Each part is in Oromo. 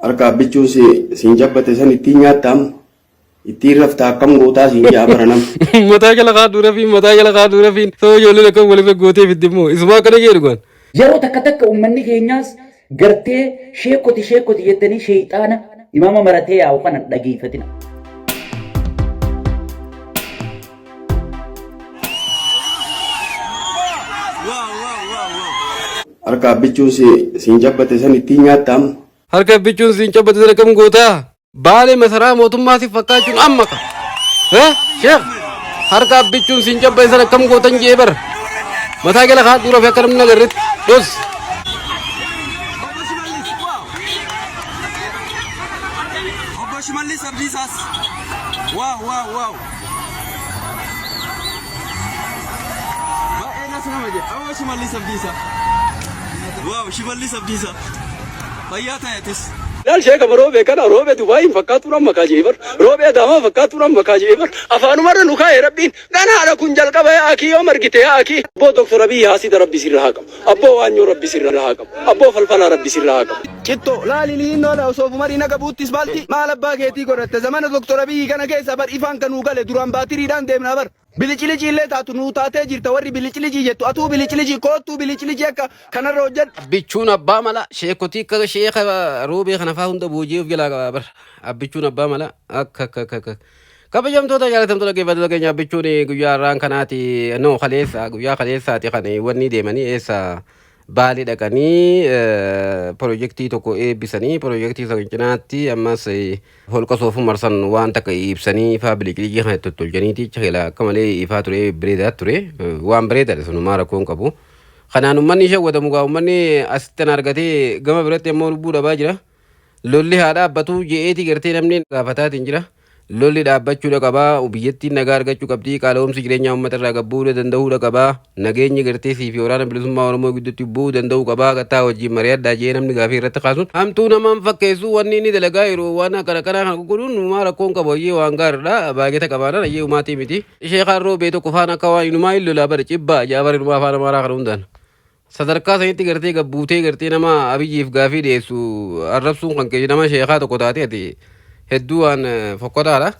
Harka abbichuun siin cabbate san ittiin nyaattaa amma? Ittiin raftaa akkam gootaa siin jaa bara nama. Mataa jala kaadhuu rafiin mataa jala kaadhuu rafiin soo ijoolleen akkam walirra gootee fiddi immoo isumaa akkana jedhu kan. Yeroo takka takka ummanni keenyaas gartee sheekoti sheekoti jettanii sheeyxaana imaama maratee yaa'u kana hin dhageeffatina. Harka abbichuun siin cabbate san ittiin nyaattaa amma? Harka abbichuun siin cabbate sana akkam gootaa? Baalee masaraa mootummaa si fakkaachuun amma ka. Eh? Sheekh harka abbichuun siin cabbate sana akkam gootan jee bar. Mataa jala kaadhuu rafe akka namni agarretti. Dos. Obbo Shimallis Abdiisaas. Waaw waaw waaw. Baay'ee nas nama jedha. Obbo Shimallis Abdiisaa. Waaw Shimallis Abdiisaa. Fayyaa ta'e atis. Laal sheeka roobee kana roobee Dubaay hin fakkaatu amma kaa jee bar roobee Adaamaa fakkaatu amma kaa jee bar afaanumarra nu kaa'e rabbiin ganaadha kun jalqaba yaa akii yoom argite yaa akii. Abboo Doktor Abiyyi haasida rabbi sirra haa qabu abboo waanyoo rabbi sirra haa qabu abboo falfalaa rabbi sirra haa qabu. Citto laali liinnoodha osoo fumarii naga buuttis baalti maal abbaa keetii godhatte zamana Doktor Abiyyi kana keessa bar ifaan kan nuu gale duraan baatiriidhaan deemnaa bar bilicilici illee taatu nuu taatee jirta warri bilicilici jettu atuu bilicilici koottuu bilicilici akka kanarra hojjedhu. Abbichuun abbaa mala sheekotii akka sheeka roobee kana faa hunda booji'ee of jalaa qaba bar abbichuun abbaa mala akka akka akka akka kabajamtoota jaalatamtoota dhaggeeffattoota keenya abbichuun guyyaa har'aan kanaati no kaleessa guyyaa kaleessaati kan wanni deemanii eessa Baalee dhaqanii pirojektii tokko eebbisanii pirojektii sana cinaatti ammas holqa soofuu marsan waan takka ibsanii ifaa biliqiliqii kana tottolchaniiti achi akka malee ifaa ture bareedaa ture waan bareedaadha sunumaa rakkoon qabu. Kanaan uummanni shawwatamu gaa uummanni asitti kan argatee gama biratti ammoo lubbuu dhabaa jira. Lolli haa dhaabbatu je'eeti gartee namni gaafataatiin jira. Lolli dhaabbachuudha qaba, biyyattiin nagaa argachuu qabdi, qaala'umsi jireenyaa uummata irraa gad bu'uudha danda'uudha qaba, nageenyi gartee sii fi waraana bilisummaa Oromoo gidduutti bu'uu danda'uu qaba, gattaa wajjin mari'adhaa je'ee namni gaafii irratti kaasuun hamtuu nama hin fakkeessu wanni inni dalagaa jiru waan akkana kanaa kana godhuun uumaa rakkoon qabu ayyee waan gaariidha baajata qabaanaan ayyee umaatii miti. Sheekaan roobee tokko faana akka waan inumaa hin lolaa bara cibbaa jaabara inumaa afaan amaaraa kana hundaan. Sadarkaa sanitti gartee gad buutee gartee nama Abiyyiif gaafii dhiyeessu arrabsuun kan kee nama sheekaa tokko taate ati hedduu waan fokkotaadha.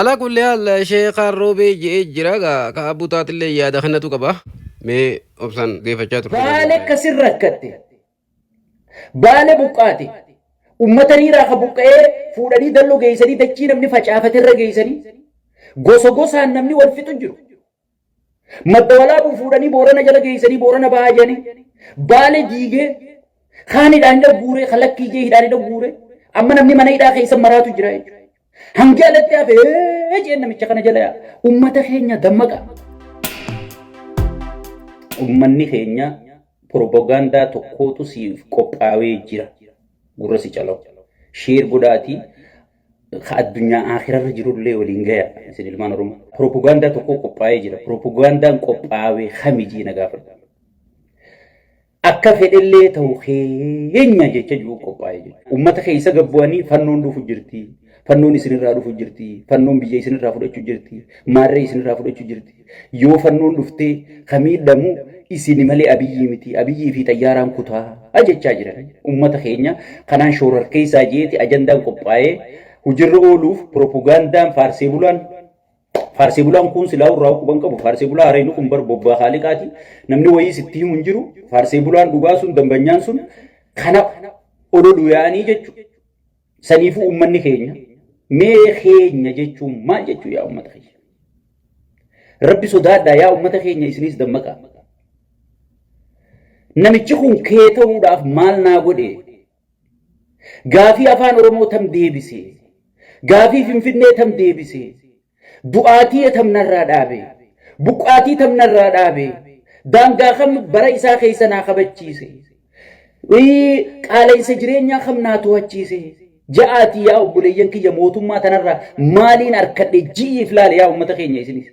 Alaa kulli haal sheekaan roobee je'ee jira gaa ka abbuu taatillee yaada kennatu qaba. Mee obsaan geeffachaa turte. Baale akkasin rakkatte. Baale buqqaate. Ummata riiraa ka buqqa'ee fuudhanii dalloo geessanii dachii namni facaafate irra geessanii gosa gosaan namni wal fixu jiru. Madda walaabuu fuudhanii Boorana jala geessanii Boorana bahaa jedhanii Baale diigee kaan hidhaan hidha guuree kalakkii jee hidhaan hidha guuree amma namni mana hidhaa keessa maraatu jira jechuudha. Hangi alatti hafe ee jeen namicha kana jala yaa. Ummata keenya dammaqa. Ummanni keenya propagaandaa tokkootu siif qophaawee jira. Gurra si calawu. Sheer godhaatii ka addunyaa aakhirarra jirullee waliin gaya isin ilmaan Oromoo. Piropogaandaa tokko qophaa'ee jira. Piropogaandaan qophaa'e kami jee na gaafadha. Akka fedhellee ta'u keenya jecha jiru qophaa'ee jira. Uummata keessa gad bu'anii fannoon dhufu jirti. Fannoon isinirraa dhufu jirti. Fannoon biyya isinirraa fudhachuu jirti. Maarree isinirraa fudhachuu jirti. Yoo fannoon dhuftee ka miidhamu isin malee Abiyyii miti. Abiyyii fi xayyaaraan kutaa jechaa jiran. Uummata keenya kanaan shoorarkeessaa jeeti ajandaan qophaa'ee hojirra ooluuf piropogaandaan faarsee bulaan faarsee bulaan kun silaa irraa quban qabu faarsee bulaa haraynu kun bar bobbaa haaliqaati namni wayii sitti himu hin jiru faarsee bulaan dhugaa sun dambanyaan sun kana ololu yaa'anii jechuudha. Saniifuu uummanni keenya mee keenya jechuun maal jechuu yaa uummata keenya? Rabbi sodaadhaa yaa uummata keenya isinis dammaqaa. Namichi kun kee ta'uudhaaf maal naa godhe? Gaafii afaan Oromoo tam deebise? Gaafii Finfinnee tam deebise? Du'aatii tam narraa dhaabe? Buqqaatii tam narraa dhaabe? Daangaa kam bara isaa keessa naa kabachiise? Qaala'insa jireenyaa kam naa to'achiise? Ja'aatii yaa obboleeyyan kiyya mootummaa tanarraa maaliin arkadhe ji'iif laale yaa uummata keenya isinis.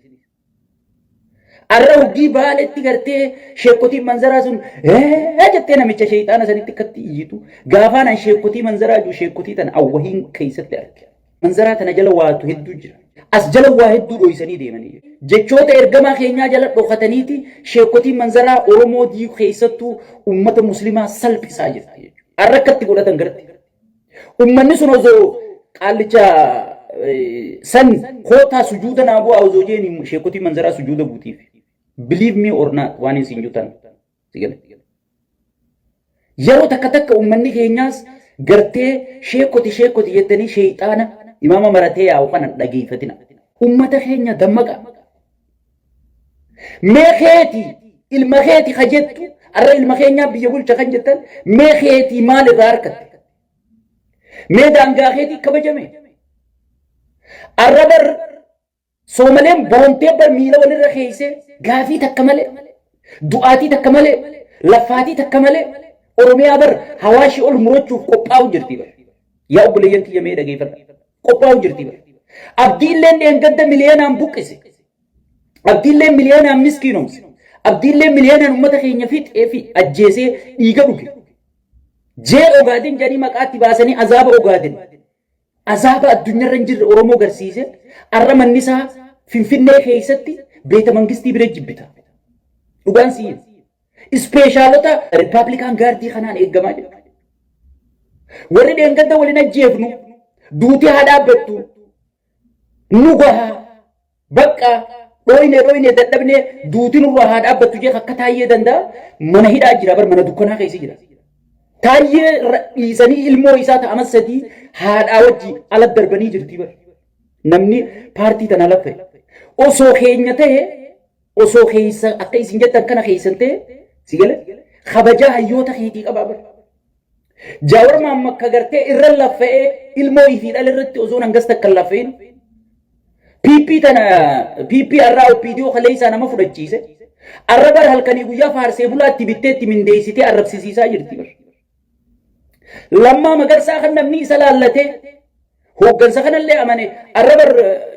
Arra hoggii baaletti gartee sheekkotiin manzaraa sun ee jettee namicha sheexaana sanitti akkatti iyyitu gaafaan an sheekkotii manzaraa jiru sheekkotii tana awwahiin keessatti arge. Manzaraa tana jala waatu hedduu jira. As jala waa hedduu dhoysanii deemanii. Jechoota ergamaa keenyaa jala dhokataniiti sheekkotiin manzaraa Oromoo diigu keessattuu uummata muslimaa salphisaa jirti jechuudha. Arra akkatti godhatan garti. Ummanni sun osoo qaallicha san kootaa sujuuda naa bu'aa osoo jeeni sheekotii manzaraa sujuuda buutiif. Believe me or not, waan isin jutan. Yeroo takka takka ummanni keenyaas gartee sheekoti sheekoti jettanii sheexaana imaama maratee yaa'u kana dhageeffatina. Ummata keenya dammaqa. Mee keeti ilma keeti ka jettu, arra ilma keenyaa biyya bulcha kan jettan, mee keetii maal irraa harkatte? Mee daangaa keetii kabajame? Arra bar Soomaleen boontee bar miila walirra keeysee gaafii takka malee, du'aatii takka malee, laffaatii takka malee Oromiyaa bar hawaashii ol murachuuf qophaa'u jirti bar. Yaa obboleeyyan kiyya, mee dhageeffadha. Qophaa'u jirti bar. Abdiilleen dheengadda miliyoonaan buqqise. Abdiilleen miliyoonaan miskiinomse. Abdiilleen miliyoonaan uummata keenya fixee fi ajjeesee dhiiga dhuge. Jee Ogaadin jedhanii maqaatti baasanii azaaba Ogaadin. Azaaba addunyaarra hin jirre Oromoo garsiise. Arra manni isaa Finfinnee keessatti beeta mangistii bira jibbita. Dhugaan siyyi. Ispeeshaalota Republican Guard kanaan eeggamaa jira. Warri dheengadda waliin ajjeefnu, duutii haa dhaabbattu, nu gahaa, bakka dhooyne dhooyne dadhabne, duuti nurraa haa dhaabbattu jee akka Taayyee Danda'a mana hidhaa jira bar, mana dukkanaa keessa jira. Taayyee dhiisanii ilmoo isaa ta'amas 3 haadhaa wajji ala darbanii jirti bar. Namni paartii tana lafe osoo keenya ta'e, osoo keessa akka isin jettan kana keessan ta'e, si gale, kabajaa hayyoota keetii qabaa bar. Jaawar Maamma akka gartee irra laffa'ee ilmoo ifii dhala irratti osoo hangas takka hin laffa'in PP tana, PP har'aa OPDO kaleessaa nama fudhachiise. Arra bar halkanii guyyaa faarsee bulaatti bittee itti mindeessitee arrabsisiisaa jirti bar. Lammaa Magarsaa kan namni isa laallatee hooggansa kanallee amane arra bar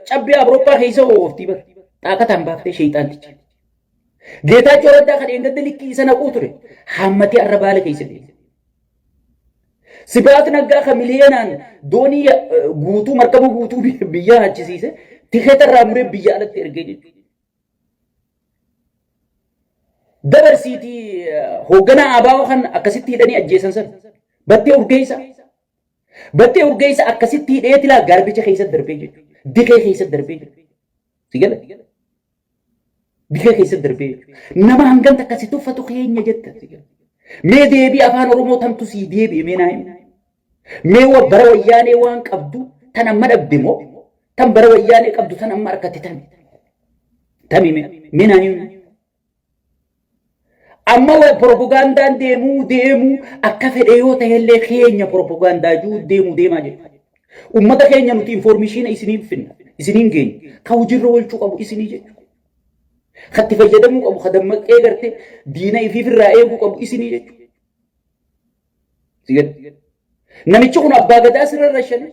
cabbii Awurooppaa keessa oofti bar. Xaaqataan baaftee sheexaantichi. Geetaachoo Raddaa kan dheengadda likkii isa naquu ture haammatee arra baala keessa deeme. Sibaat Naggaa kan miliyoonaan doonii guutuu, markaba guutuu biyya hachisiise, tikeeta irraa muree biyya alatti ergee jechuudha. Dabarsiitii hoogganaa ABO kan akkasitti hidhanii ajjeesan sana, Battee Urgeessaa. Battee Urgeessaa akkasitti hidhee tilaa garbicha keessa darbee jechuudha. Dikee keessa darbee jechuudha. Si gala? Dikee keessa darbee jechuudha. Nama hangam takka si tuffatu keenya jetta. Mee deebii afaan Oromoo tamtu sii deebi'e, mee naa himi. Mee bara Wayyaanee waan qabdu tan amma dhabde moo, tan bara Wayyaanee qabdu tan amma harkatti tami? Tami mee naa himi. Amma propagandaan deemuu deemuu akka fedhe yoo ta'ellee keenya propagaandaa jiru deemuu deemaa jira. Uummata keenya nuti information isiniin finna, isiniin geenya. Ka hojiirra oolchuu qabu isinii jechuudha. Ka itti fayyadamuu qabu, ka dammaqee gartee diina ifiifirraa eeguu qabu isinii jechuudha. Namichi kun abbaa gadaa sirra rashane,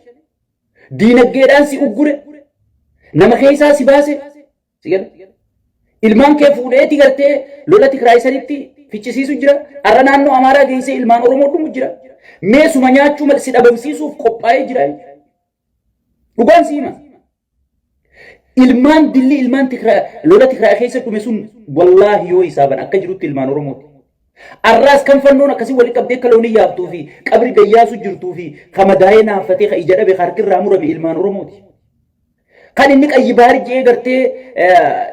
diinagdeedhaan si uggure, nama keessaa si baase. Ilmaan kee fuudheeti gartee lola Tigraay sanitti ficcisiisu jira. Har'a naannoo Amaaraa geessee ilmaan Oromoo dhumu jira. Meesuma nyaachuu malee si dhabamsiisuuf qophaa'ee jira. Dhugaan si hima. Ilmaan dilli ilmaan Tigraay lola Tigraay keessa dhume sun wallaahi yoo hisaaban akka jirutti ilmaan Oromooti. Arraas kan fannoon akkasii walitti qabdee akka loonii yaabtuu fi qabri gayyaasu jirtuu fi ka madaa'ee naaffatee, ka ija dhabe, ka harkirraa murame ilmaan Oromooti. Kan inni qayyi baari jee gartee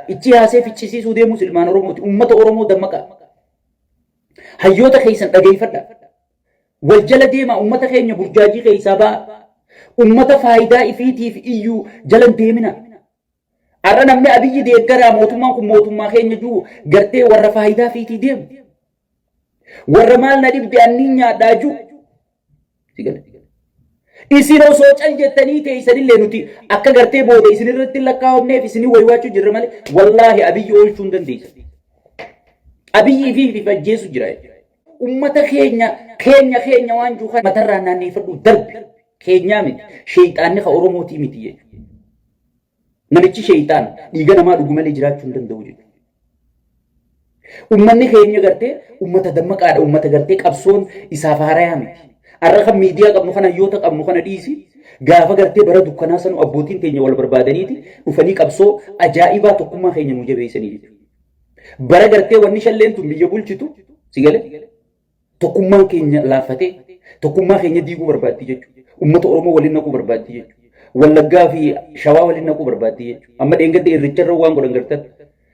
ichi haasee ficcisiisuu deemus ilmaan Oromooti. Uummata Oromoo dammaqa. Hayyoota keessan dhageeffadha. Wal jala deemaa, uummata keenya burjaajii keessaa ba'a. Uummata faayidaa ifiitiif iyyuu jala hin deemina. Har'a namni Abiyyi deeggaraa, mootummaan kun mootummaa keenya jiru, gartee warra faayidaa fiitii deemu. Warra maal na dhibde anniin nyaadhaa jiru. Isin osoo cal jettanii teessanillee nuti akka gartee booda isin irratti hin lakkaa'amneef isinii waywaachuu jirra malee wallaahi Abiyyi oolchuu hin dandeessan. Abiyyi fi fi ajjeesu jira. Ummata keenya keenya keenya waan jiru kana matarraa naanneeffadhu darbi. Keenyaa miti. Sheeyxaanni ka Oromootii miti jechuudha. Namichi sheeyxaan dhiiga namaa dhugu malee jiraachuu hin danda'u jechuudha. Uummanni keenya gartee uummata dammaqaadha. Uummata gartee qabsoon isaaf haarayaa miti. Har'a kan miidiyaa qabnu kana, hayyoota qabnu kana dhiisi. Gaafa gartee bara dukkanaa sanu abbootiin teenya wal barbaadaniiti dhufanii qabsoo ajaa'ibaa tokkummaa keenya nu jabeessanii jechuudha. Bara gartee wanni shalleen tun biyya bulchitu, si galee, tokkummaan keenya laaffatee Tokkummaa keenya diiguu barbaaddi jechuudha. Uummata Oromoo waliin naquu barbaaddi jechuudha. Wallaggaa fi Shawaa waliin naquu barbaaddi jechuudha. Amma dheengadda irricharra waan godhan gartan.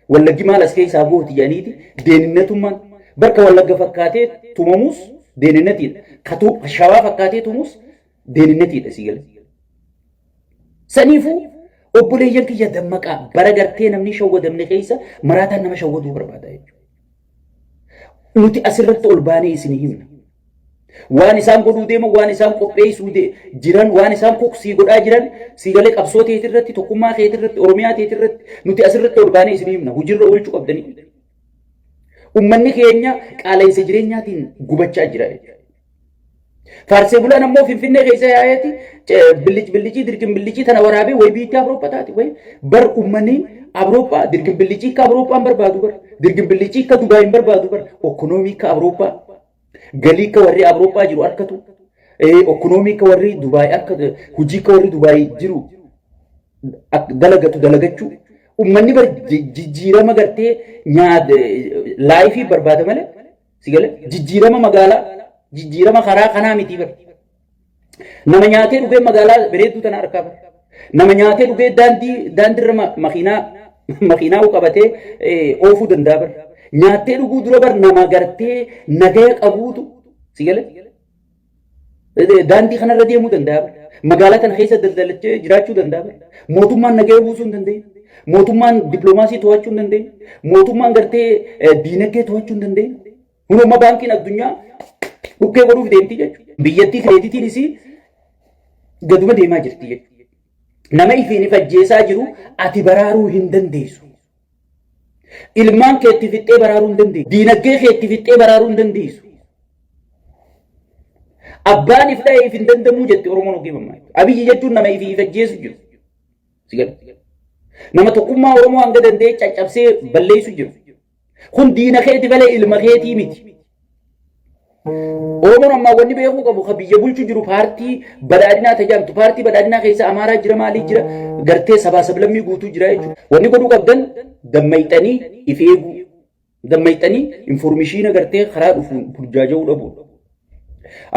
Wallaggi maal as keessaa gooti jedhaniiti deeninnatummaan bakka Wallagga fakkaatee tumamus deeninatiidha. Katuu Shawaa fakkaatee tumus deeninatiidha si gala. Saniifuu obboleeyyan kiyya dammaqaa bara gartee namni shawwadamne keessa maraataan nama shawwaduu barbaada jechuudha. Nuti asirratti ol baanee isin himna. Waan isaan godhuu deeman, waan isaan qopheessuu jiran, waan isaan koksii godhaa jiran, siigalee qabsoo teetirratti, tokkummaa keetirratti, Oromiyaa teetirratti nuti asirratti ol baanee isin himna. Hojiirra oolchuu qabdanii. Uummanni keenya qaala'insa jireenyaatiin gubachaa jira jechuudha. Faarsee bulaan ammoo Finfinnee keessa yaa'eeti billic billicii dirqin billicii tana waraabee wayi biitti Awurooppaa taate wayi bar uummanni Awurooppaa dirqin billicii akka Awurooppaan barbaadu bar dirqin billicii akka Dubaayin barbaadu bar okkonoomii akka Awurooppaa galii akka warri Awurooppaa jiru harkatu okkonoomii akka warri Dubaay harkatu hojii akka warri Dubaay jiru dalagatu dalagachuu uummanni bar jijjiirama gartee nyaata laayifii barbaada malee. Si gale? Jijjiirama magaalaa, jijjiirama karaa kanaa miti bar. Nama nyaatee dhugee magaalaa bareedduu tana harkaa bar. Nama nyaatee dhugee daandii daandiirra makiinaa makiinaa qabatee oofuu danda'a bar. Nyaattee dhuguu dura bar nama gartee nagaya qabuutu si gale? Daandii kanarra deemuu danda'a. Magaalaa kana keessa daldalachee jiraachuu danda'a. Mootummaan nagaya buusuu hin dandeenye. Mootummaan dippiloomaasii to'achuu hin dandeenye. Mootummaan gartee diinagdee to'achuu hin dandeenye. Hunuma baankiin addunyaa dhukkee godhuuf deemti jechuudha. Biyyattii kireeditiin isii gaduma deemaa jirti jechuudha. Nama ifiin if ajjeesaa jiru ati baraaruu hin dandeessu. Ilmaan kee itti fixxee baraaruu hin dandeessu. Diinagdee kee itti fixxee baraaruu hin dandeessu. Abbaan if dha'e if hin dandamuu jette Oromoon ogii mammaa. Abiyyi jechuun nama ifii if ajjeesu jiru. Si gala. Nama tokkummaa Oromoo hanga danda'e caccabsee balleessu jiru. Kun diina keeti malee ilma keetii miti. Oromoon ammaa wanni beekuu qabu kan biyya bulchu jiru paartii badhaadhinaa tajaajiltu paartii badhaadhinaa keessa Amaaraa jira maalii jira gartee sabaa sablammii guutuu jira jechuudha. Wanni godhuu qabdan dammayxanii if eeguu dammayxanii infoormishiina gartee karaa dhufuun burjaaja'uu dhabuudha.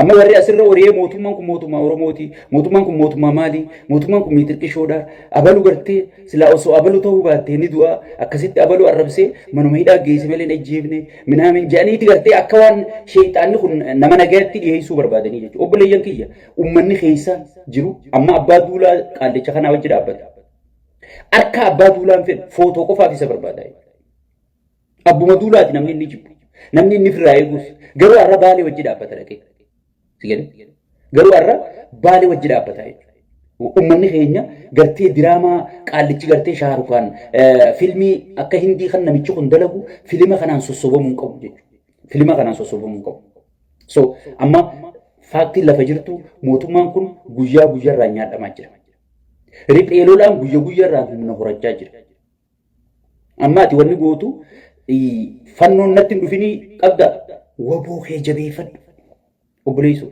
Amma warri asirra horee mootummaan kun mootummaa Oromooti, mootummaan kun mootummaa maali, mootummaan kun miixirqishoodha, abalu gartee silaa osoo abalu ta'uu baattee ni du'a, akkasitti abalu arrabsee manuma hidhaa geesse malee hin ajjeefne, minaamin jedhaniiti gartee akka waan sheexaanni kun nama nagayatti dhiyeessuu barbaadanii jechuudha. Obboleeyyan kiyya uummanni keessa jiru amma abbaa duulaa qaallicha kanaa wajji dhaabbata. Akka abbaa duulaan fedhu footoo qofaaf isa barbaada. Abbuma duulaati namni inni jibbu. Namni inni firraa eegus. Garuu har'a baalee wajji dhaabbata dhaqee. Si galee? Garuu har'a baalee wajji dhaabbata jechuudha. Uummanni keenya gartee diraamaa qaallichi gartee shaarukaan filmii akka hindii kan namichi kun dalagu filima kanaan sossobamuu hin qabu jechuudha. Filima kanaan sossobamuu hin qabu. So amma faaktiin lafa jirtu mootummaan kun guyyaa guyyaarraa nyaadhamaa jira. Riphee lolaan guyya guyyaarraa humna horachaa jira. Amma ati wanni gootu fannoon natti hin dhufinii qabda. Waboo kee jabeeffadhu. Obboleessoo.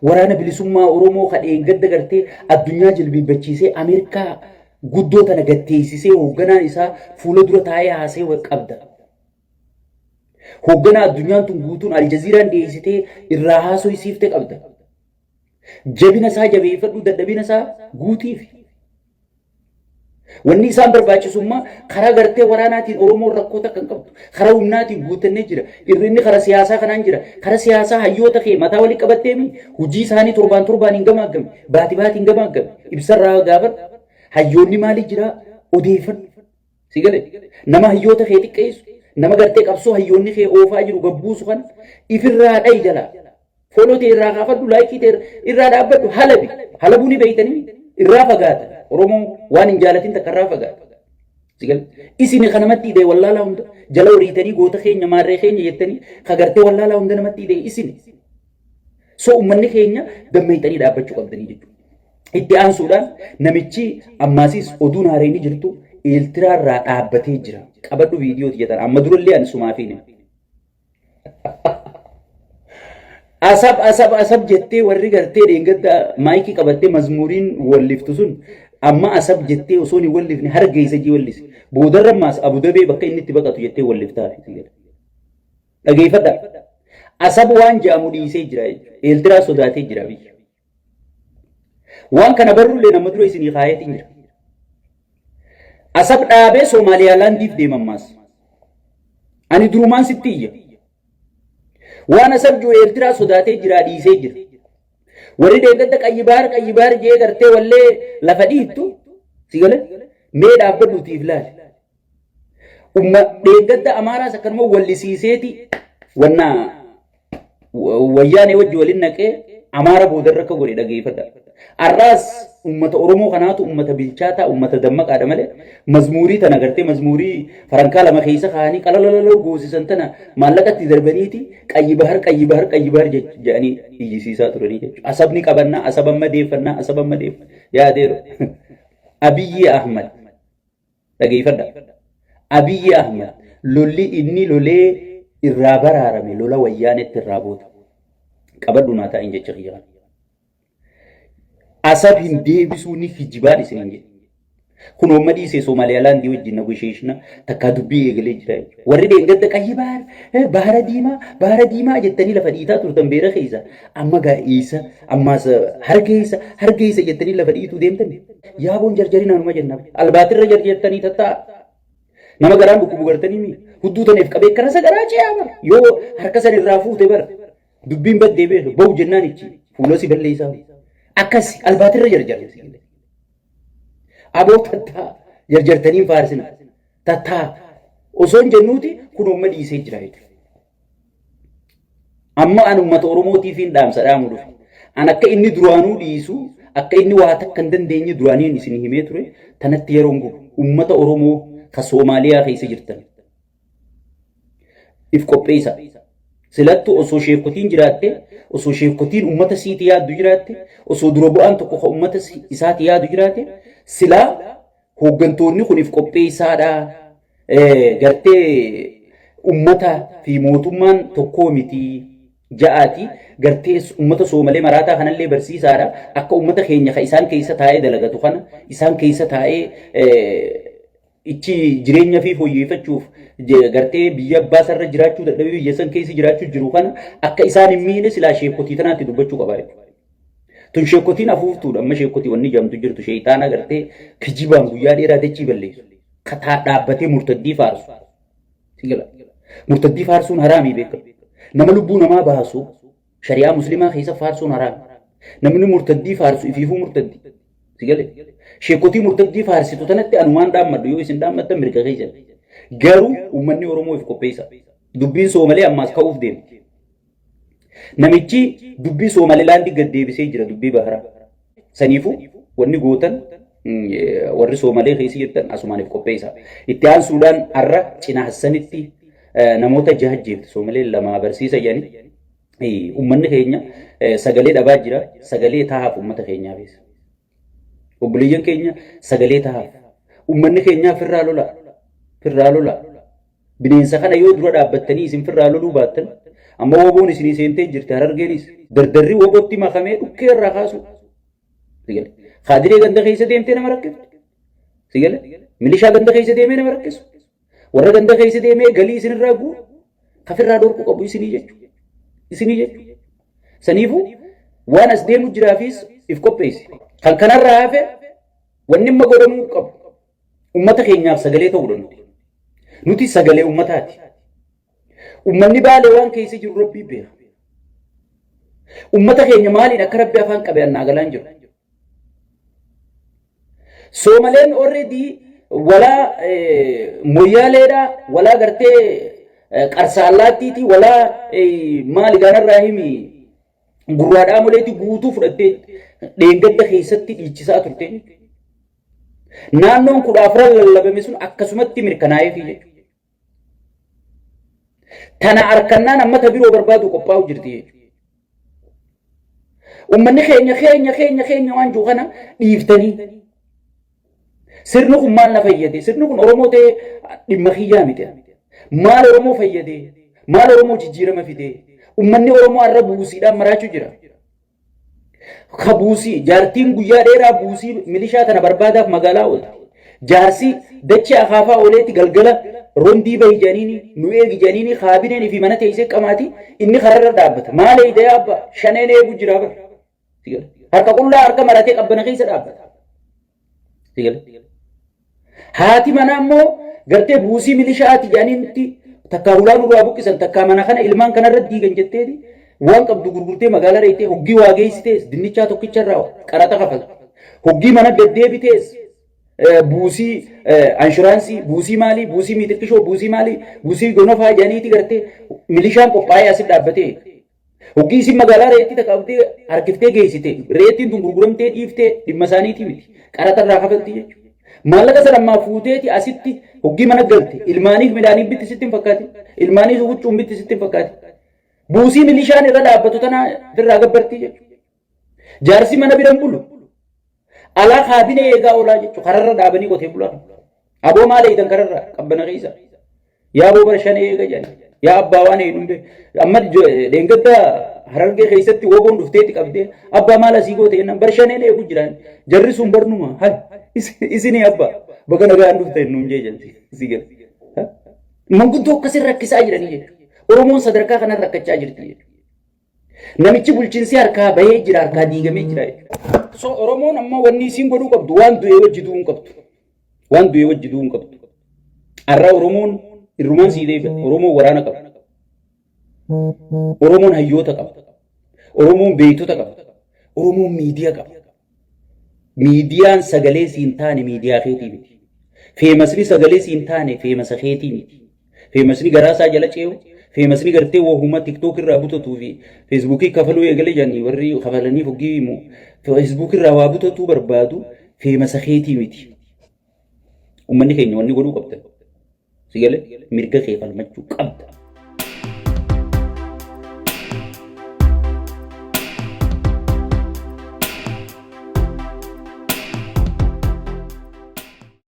Waraana bilisummaa Oromoo ka dheengadda gartee addunyaa jilbiibbachiisee Ameerikaa guddoo tana gatteessisee hoogganaan isaa fuula dura taa'ee haasee qabda. Hoogganaa addunyaan tun guutuun Aljaziiraan dhiyeessitee irraa haasofsiifte qabda. Jabina isaa jabeeffadhu dadhabina isaa guutiif. Wanni isaan barbaachisummaa karaa gartee waraanaatiin Oromoon rakkoo takka hin qabdu. Karaa humnaatiin guutannee jira. Irrinni karaa siyaasaa kanaan jira. Karaa siyaasaa hayyoota kee mataa walii qabatteemi hojii isaanii torbaan torbaan hin gamaaggame. Baati baati hin gamaaggame. Ibsarraa gaafadhu. Hayyoonni maalii jira odeeffadhu. Si gale nama hayyoota kee xiqqeessu nama gartee qabsoo hayyoonni kee oofaa jiru gabbuusu kana ifirraa dhayi jalaa. Follow ta'e irraa kaafadhu, like ta'e irraa dhaabbadhu, halabi. Halabuu ni beeytanii irraa fagaata. Oromoo waan hin jaalatin takka irraa fagaata. Sigal isin kan namatti hidhee wallaalaa hunda jala horiitanii goota keenya maarree keenya jettanii kagartee wallaalaa hunda namatti hidhee isin. So uummanni keenya dammeeyxanii dhaabbachuu qabdanii jechuudha. Itti aansuudhaan namichi ammaasis oduun haareen jirtu Eeltiraarraa dhaabbatee jira. Qabadhu viidiyooti jedhan amma durallee ani sumaafiin hima. Asab asab asab jettee warri gartee dheengadda maayikii qabattee mazmuuriin walliftu sun amma asab jettee osoo hin wallifne hargeysa jii wallise. Boodarra ammaas Abudabee bakka inni itti baqatu jettee walliftaa. Dhageeffadha. Asab waan jedhamu dhiisee jira jechuudha. Eeltiraa sodaatee jira biyya. Waan kana barrullee nama dura isinii kaayeetiin jira. Asab dhaabee Soomaaliyaa laandiif deema ammaas. Ani durumaan sitti iyya. Waan Asab jiru Eeltiraa sodaatee jira dhiisee jira. Warri deeggadda qayyi bahar qayyi bahar jee gartee wallee lafa dhiittu si galee mee dhaabbadhuutiif laali. Umma dheengadda Amaaraas akkanuma wallisiiseeti wanna wayyaanee wajji waliin naqee Amaara boodarra akka godhe dhageeffadha. Arraas ummata Oromoo kanaatu ummata bilchaataa ummata dammaqaadha malee mazmuurii tana gartee mazmuurii farankaa lama keessa kaa'anii qalalalala goosisan tana maallaqatti darbaniiti qayyi bahar qayyi bahar qayyi bahar jedhanii iyyisiisaa turanii jechuudha. Asabni qabannaa asaba madeeffannaa asaba madeeffannaa yaadeero. Abiyyi Ahmad Dhageeffadha. Abiyyi Ahmad lolli inni lolee irraa baraarame lola wayyaanetti irraa booda. Qabadhu naa taa'in jecha kiyya kana. Asab hin deebisuu ni kijibaan isiniin jedhe. Kun amma dhiisee Somaaliyaalaandii wajjin negotiation takkaa dubbii eegalee jira jechuudha. Warri dheengadda qayyi bahar, bahara diimaa, bahara diimaa jettanii lafa dhiitaa turtan beera keessa. Amma gaa isa ammaas hargeessa hargeessa jettanii lafa dhiituu deemtan. Yaaboon jarjarinaa numa jenna. Albaatirra jarjartanii tattaa. Nama garaan dhukkubu gartanii mi? Hudduu taneef qabee akkana isa garaa ce'aa bara. Yoo harka san irraa fuute bara. Dubbiin baddee beeku bahu jennaan ichi fuula si balleessaa. Akkas albaatirra jarjarre. Aboo tattaa jarjartanii hin faarsina. Tattaa osoo hin jennuuti kun amma dhiisee jira jechuudha. Amma an uummata Oromootiif hin dhaamsa dhaamu dhufe. An akka inni duraanuu dhiisu, akka inni waa takka hin dandeenye duraaniin isin himee ture, tanatti yeroon gubu. Uummata Oromoo ka Soomaaliyaa keessa jirtan. If qopheessa. Silattu osoo sheekotiin jiraatte, osoo sheekotiin uummata siiti yaaddu jiraatte, osoo dura bu'aan tokko ka uummata isaati yaadu jiraate, silaa hooggantoonni kun if qopheessaadha. Gartee ummata fi mootummaan tokkoo miti ja'aati. Gartee ummata Soomalee maraataa kanallee barsiisaadha. Akka ummata keenya ka isaan keessa taa'ee dalagatu kana isaan keessa taa'ee ichi jireenya fi fooyyeffachuuf gartee biyya abbaa sarara jiraachuu dadhabee biyya san keessa jiraachuu jiru kana akka isaan hin miine silaa sheekotii tanaatti dubbachuu qaba jechuudha. Tun sheekotiin afuuftuudha. Amma sheekotii wanni jedhamtu jirtu sheeyxaana gartee kijibaan guyyaa dheeraa dachii balleessu. Kataa dhaabbatee murtaddii faarsu. Sigala. Murtaddii faarsuun haraamii beekama. Nama lubbuu namaa baasu shari'aa muslimaa keessa faarsuun haraami. Namni murtaddii faarsu ifiifuu murtaddi. Sigale. Sheekotii murtaddii faarsitu tanatti anumaan dhaammadhu yoo isin dhaammattan mirga keessan. Garuu uummanni Oromoo if qopheessa. Dubbiin Soomalee ammaas ka'uuf deemti. Namichi dubbii Soomalilaandi gad deebisee jira dubbii baharaa. Saniifuu wanni gootan warri Soomalee keessa jirtan asumaaniif qopheessa. Itti aansuudhaan har'a cina Hassanitti namoota jaha jeefte Soomalee lama barsiisa jedhanii uummanni keenya sagalee dhabaa jira. Sagalee tahaaf uummata keenyaafis. Obboleeyyan keenya sagalee tahaaf. Uummanni keenyaa firraa lola. Firraa lola. Bineensa kana yoo dura dhaabbattanii isin firraa loluu baattan amma woboon isinii seentee jirti harargeenis dardarri wobootti makamee dhukkee irraa kaasu. Sigale. Kaadiree ganda keessa deemtee nama rakkiftu. Sigale. Milishaa ganda keessa deemee nama rakkisu. Warra ganda keessa deemee galii isinirraa guuru kafirraa dhorku qabu isinii jechuudha. Isinii jechuudha. Saniifuu waan as deemu jiraafis if qopheessi. Kan kanarraa hafe wanni amma godhamuu qabu ummata keenyaaf sagalee ta'uudha nuti. Nuti sagalee ummataati. Ummanni Baalee waan keessa jiru Rabbii beeka. Ummata keenya maaliin akka Rabbi afaan qabe annaa galaan jiru. Soomaleen already walaa moyyaaleedha, walaa gartee qarsaallaattiiti, walaa maali gaararraa himi gurraadhaa moleeti guutuu fudhattee dheengadda keessatti dhiichisaa turte. Naannoon 14 lallabame sun akkasumatti mirkanaa'eefi jechuudha. Tana arkannaan amma ta biroo barbaadu qophaa'u jirti jechuudha. Uummanni keenya keenya keenya keenya waan jiru kana dhiiftanii sirni kun maal na fayyade? Sirni kun Oromoo ta'ee dhimma kiyyaa miti. Maal Oromoo fayyade? Maal Oromoo jijjiirama fide? Uummanni Oromoo har'a buusiidhaan maraachuu jira. Ka buusii jaartiin guyyaa dheeraa buusii milishaa tana barbaadaaf magaalaa oolti. Jaarsi dachee akaafaa ooleetti galgala Rondii bahi jedhaniini nu eegi jedhaniini kaabineen fi mana teessee qamaati inni kararra dhaabbata. Maal eegda yaa abbaa shaneen eegu jira bara. Harka qullaa harka maratee qabbana keessa dhaabbata. Haati manaa immoo gartee buusii milishaati jedhaniitti takkaa hulaa nurraa buqqisan takkaa mana kana ilmaan kanarra diigan jetteeti waan qabdu gurgurtee magaalaa reettee hoggii waa geessitees dinnichaa tokkicharraa qaraxa kafalti. Hoggii mana deddeebitees buusii anshuraansii buusii maalii buusii miixiqqishoo buusii maalii buusii gonofaa jedhaniiti gartee milishaan qophaa'ee asi dhaabbatee Hoggii isin magaalaa reettii takka qabdee harkiftee geessite reettiin tun gurguramtee dhiiftee dhimma isaaniitii miti. Qaraxa irraa kafalti jechuudha. Maallaqa sana ammaa fuuteeti asitti hoggii mana galte ilmaaniif midhaaniif bitti sitti hin fakkaatin. Ilmaaniif huccuun bitti sitti hin fakkaatin. Buusii milishaan irra dhaabbatu tana irraa gabbartii jechuudha. Jaarsi mana bira hin bulu. Alaa kaabinee eegaa oolaa jechuudha. Kararra dhaabanii qotee bulaa. Aboo maal eegdan kararra qabbana keessa. Yaa aboo bara shan eega jedhan. Yaa abbaa waan eegnu hin Amma dheengadda harargee keessatti woboon dhufteetti qabdee abbaa maal asii goote jennaan bar shaneen eegu jiran. Jarri sun barnuma. Hay isinii abbaa baga nagaan dhufte nuun jee jedhan. Si gala. Manguddoo akkasii rakkisaa jiranii jechuudha. Oromoon sadarkaa kanan rakkachaa jirti jechuudha. Namichi bulchiinsi harkaa bahee jira harkaa diigamee jira jechuudha. So Oromoon amma wanni isiin godhuu qabdu waan du'ee wajji du'uu hin qabdu. Waan du'ee wajji du'uu hin qabdu. Har'a Oromoon irrumaan sii deebi'a. Oromoon waraana qaba. Oromoon hayyoota qaba. Oromoon beektota qaba. Oromoon miidiyaa qaba. Miidiyaan sagalee siin taane miidiyaa keetii miti. Feemasni sagalee siin taane feemasa keetii miti. Feemasni garaa isaa jala ce'u, feemasni gartee wahuma tiktook irraa butatuu fi feesbuukii kafaluu eegale jedhanii warri kafalanii foggii himu feesbuuk irraa waa butatuu barbaadu feemasa keetii miti. Uummanni keenya wanni godhuu qabda. Si galee mirga kee falmachuu qabda.